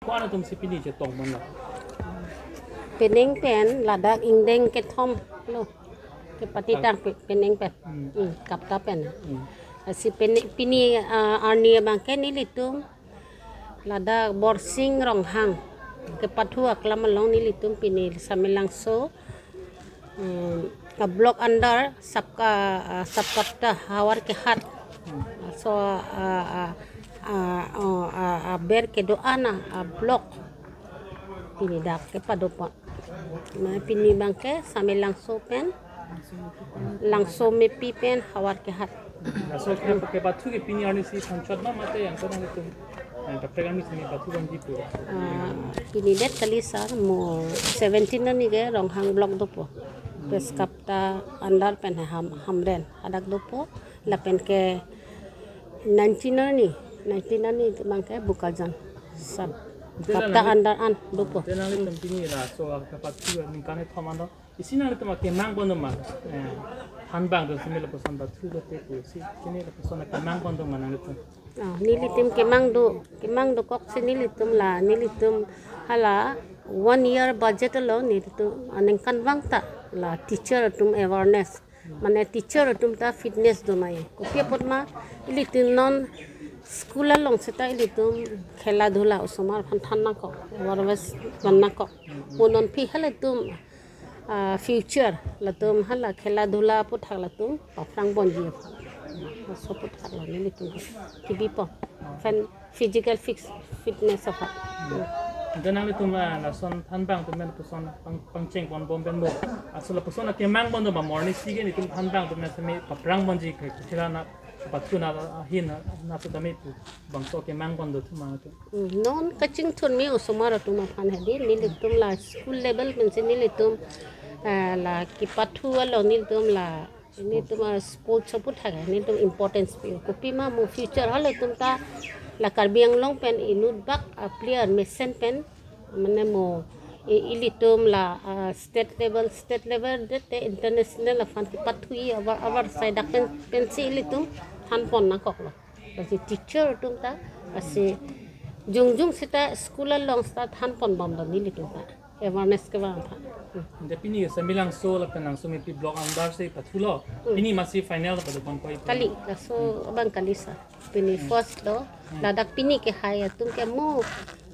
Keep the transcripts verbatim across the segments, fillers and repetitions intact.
Ko-an atum si pini chetong manlo? Penang pen ladak ingdeng kethom lo. Kepatitang pe-, penang pen. Hmm. Hmm, KAPTA pen. Hmm. Lasi pini, pini, ah, arni abangke nelitum ladak Borsing Ronghang kepathu aklam along nelitum pini Samelangso, hmm, a block under sub ka-, ah, sub KAPTA Howraghat. So, ah, ah, ah, oh, ah, ah, aber kedo-an a block pini dak kepadopon. Ma pini abangke Samelangso pen, Langsomepi pen Howraghat. Laso ke, kepathu ke pini arni si thanchot ma mate yang ko nanglitum, eh, kaprek arni si pathu bang di pu? Ah, pini det kali sir, mo seventeen arni ke Ronghang block dopo. Pen KAPTA under pen Ham-, Hamren hadak dopo. Lapen ke nineteen arni, nineteen arni abangke Bokajan sub KAPTA under an dopo. Te nanglitum pini laso kepathu ningkan kethom an do. Isi nanglitum akemang pon ma, eh, thanbang atum si me lapuson pathu dote pusi, pini lapuson akemang pon ma nanglitum? Ah, nelitum kemang do, kemang dokok si nelitum la, nelitum hala one year budget along nelitum aningkanvang ta la teacher atum awareness. Mane teacher atum ta fitness do ma ye. Kopi apot ma ilitum non school along seta ilitum khela dhula osomar aphan than nangkok, awareness van nangkok. Mo non aphi halatum, ah, future latum hala khela dhula aphuthak latum paphrang ponji aphan. Laso aphuthak lo nelitum kebi pon. Phen physical fix, fitness aphan. Hmm. Ante nanglitum, ah, lason thanbang atum pen lapuson pang, pangcheng pon bom pen bo. Laso lapuson akemang pon do ma, morning si ke nelitum thanbang atum pen semi paphrang ponji ke kuchila na pathu na ahin na, na sutame pu bangso akemang pon do thuma atum. Hmm, non kachingthur me osomar atum aphan hedi, nelitum la school level pensi nelitum, ah, la kepathu along nelitum la nelitum, ah, sports aphuthak nelitum importance pi. Kopi ma mo future halatum ta la Karbi Anglong pen inut bak a player mesen pen mane mo i-, ilitum la, ah, state level, state level det te international aphan kepathu-i abar, abar sai dak pen, pensi ilitum than pon nangkok lo. Lasi teacher atum ta, lasi jongjong seta school along seta than pon bom do nelitum ta. Awareness kevang aphan. Hmm. Ante pini Samelangso lapen Langsomepi block under si pathulo. Hmm. Pini masi final ta padopon koi? Kali, laso abang kali sir. Pini first lo. Hmm. Ladak pini kehai atum ke mo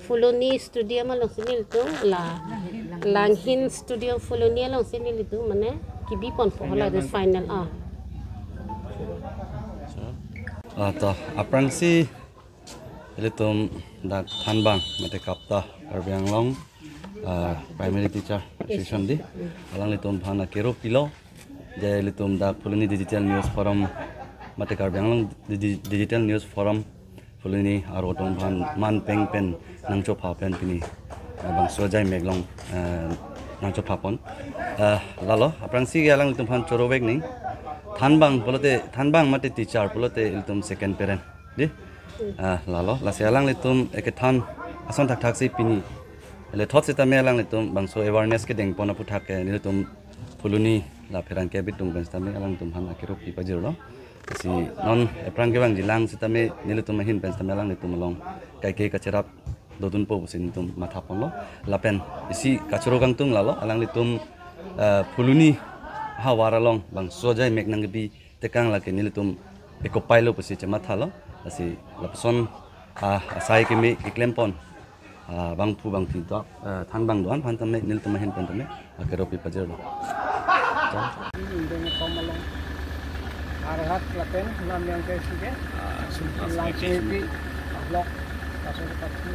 Phuloni Stadium along si nelitum la, Langhin Stadium Phuloni along si nelitum mane kebi ponpo. Final hala de bang. Final, ah. Ah, to, aphrangsi ilitum dak thanbang mate KAPTA Karbi Anglong, ah, Primary Teacher Association di, alanglitum aphan akero pilo, je ilitum dak Phuloni Digital News Forum mate Karbi Anglong Digi-, Digital News Forum Phuloni aro atum aphan man peng pen nangchopha pen pini, ah, bangso ajai mek along, ah, nangchopha pon. Ah, lalo, aphrangsi ke alanglitum aphan choro vek ning. Thanbang pulote, thanbang mate teacher pulote ilitum second parent di. Ah, lalo, lasi alanglitum ekethan ason thakthak si pini. Ele thot sitame alanglitum bangso awareness kedeng pon aphuthak ke nelitum Phuloni la pherangke abitung pen sitame alanglitum aphan akero pi pajirlo. Si non aphrang kevangji lang sitame nelitum ahin pen sitame alanglitum along kaike kacherap dodunpo pusi nelitum matha ponlo. Lapen isi kachoro kangtung lalo alanglitum, eh, Phuloni havar along bangso ajai mek nangkebi tekang lake nelitum ekopai lo pusi chemathalo. Lasi lapuson, ah, asai keme keklem pon, ah, bangphu bangphi do, ah, thanbang do-an aphan tame nelitum ahin pen tame akero pi pajirlo. Ingdeng kethom along Howraghat lapen Namyang ke si ke, ah, Langsomepi block, laso ke pathu.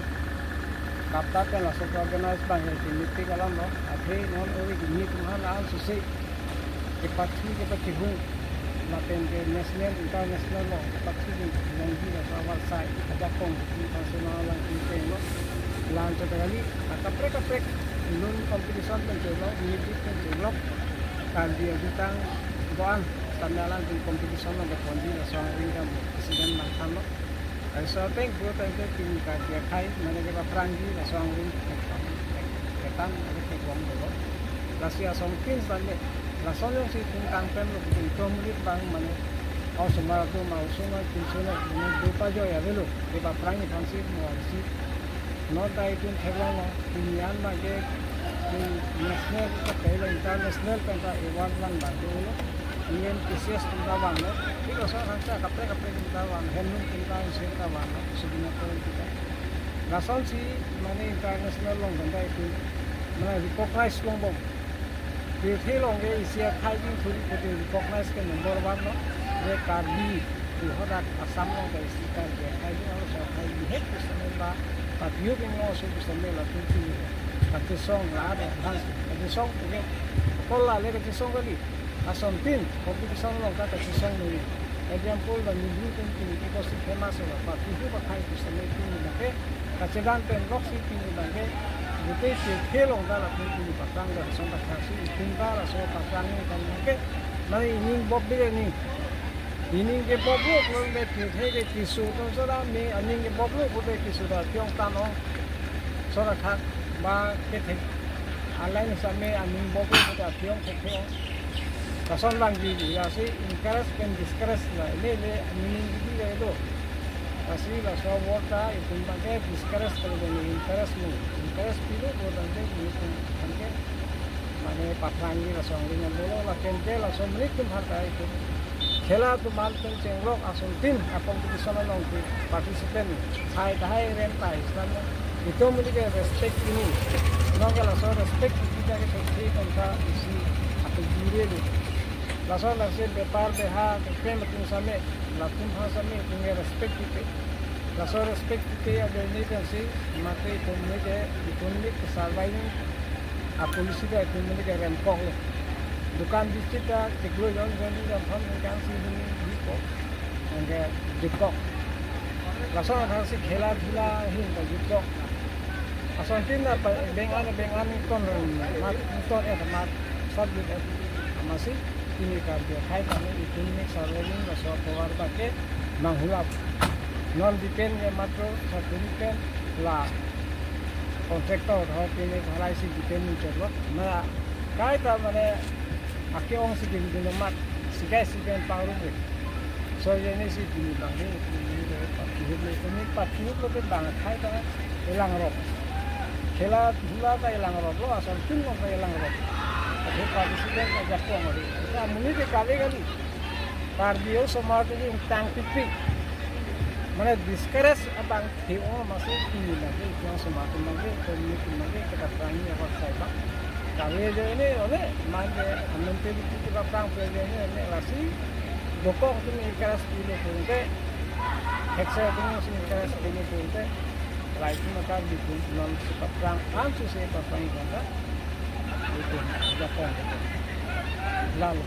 KAPTA pen laso ke organize bang ya, meeting alam lo. Athe non ori gini tum han an susi kepathu kepathu hung lapen ke national, international lo, kepathu hung nangji laso abar sai ajakong di personal lang di pen lo. Lan chot kali, ah, kaprek kaprek, lun competition pen chevlok, music pen chevlok, Karbi ajutang do-an, sitame alanglitum competition lo, beponji laso angring kam president nangthanlo. Laso ateng puro tangte pini Karbi akhei mane kepaphrangji laso angring ketan, ketan, mane kebom dolo. Lasi asong pin sitame lason jongsi thungtang pen lo, kutun tom rit bang mane osomar atum, osomar pinso lo, mane do pajoi avelo, kepaphrangji aphansi mo si Not dak itum theklonglo, pini an abangke, hmm, national ke kailo, international pen ta award vang abangke lo, even T C S atum ta vanglo, thik laso athak ta kaprek kaprek atum ta vang, handloom atum ta, isi ta vanglo, Subina Teron atum ta. Lasonsi mane international along pen ta itum mane recognize longbom. Pirthe along ke isi akhai ding thuri pute recognize ke number one lo. Je Karbi, tu hadak Assam along ke isi Karbi akhai ding, aro so akhai ding hek pusitame ba, papiu ping lo so pusitame latum pini kachesong la advance, kachesong puke, kol la le kachesong kali. Asontin competition along ta kachesong nangji. Example, the Nibru atum pini ke kosi famous lo, papiu akhai pusitame pini abangke kachedan pen loksi pini abangke, gutei pirthe along ta latum pini paprang, lason ta athak si itum ta laso paprang ni kan abangke, mane ining bop bile ni. Ining ke boplo, lo me pirthe ke keso atum so ta me aning ke boplo, pute keso ta piong tan ong. So ta athak ba kethek. Alai ni same aning boplo, pute piong thekthe ong. Lason vangji, lasi encourage pen discourage la, le le, meaning gidi la lo. Lasi laso award ta itum abangke discourage kali, encourage mo. Encourage pilo, bo abangke, itum abangke, mane paprangji laso angling an dolo, lapen ke laso monit atum aphan ta itum khela atum an pen chenglok asontin a competition along ke participant sai tahai rem tahai sitame itum monit ke respect pini. Non ke laso respect pini ta ke sothe pen ta isi atum jure lo. Laso lasi bepar beha keklem atum same, latum aphan same itum ke respect pipe. Laso respect pipe ajoine pensi mate itum monit ke, itum monit ke surviving a policy ta itum monit ke remkok lo. Dukan biscuit ta tiklo jon jon ni jon thom ni kan si hini bikok. Anke jukok. Laso athak si khela dhula ahin ta jukok. Asontin na pa beng an beng an ton mat ton et mat subject et. Amatsi pini Karbi akhai tame itum monit surviving laso power abangke nang hulap. Non depend ke matro sakuri pen la contractor ho pini halai si depend ni chotlo. Na kaita mane ake-ong si ding ding mat sikai si pen pangrum le. So ajoine si pini abangke, pini abangke papiu lo, pini papiu lo ke bang akhai ta elangrok. Khela dhula ta elangrok lo, asontin lo ta elangrok. Ake participant ajakong ri. Ta monit ke kave kali. Karbi osomar ke ingtang pipik. Mane discourage abang the-ong amatsi pini abangke, itum osomar atum abangke, community atum abangke, kita prang ni award sai ba. Kave ajoine, one, mane, mentality kita prang pe ajoine, one, lasi dokok atum encourage pilo pute, hekse atum si encourage pilo pute, la itum akan itum non si paprang, an si si paprang kanta, itum, jakong itum. Lalo.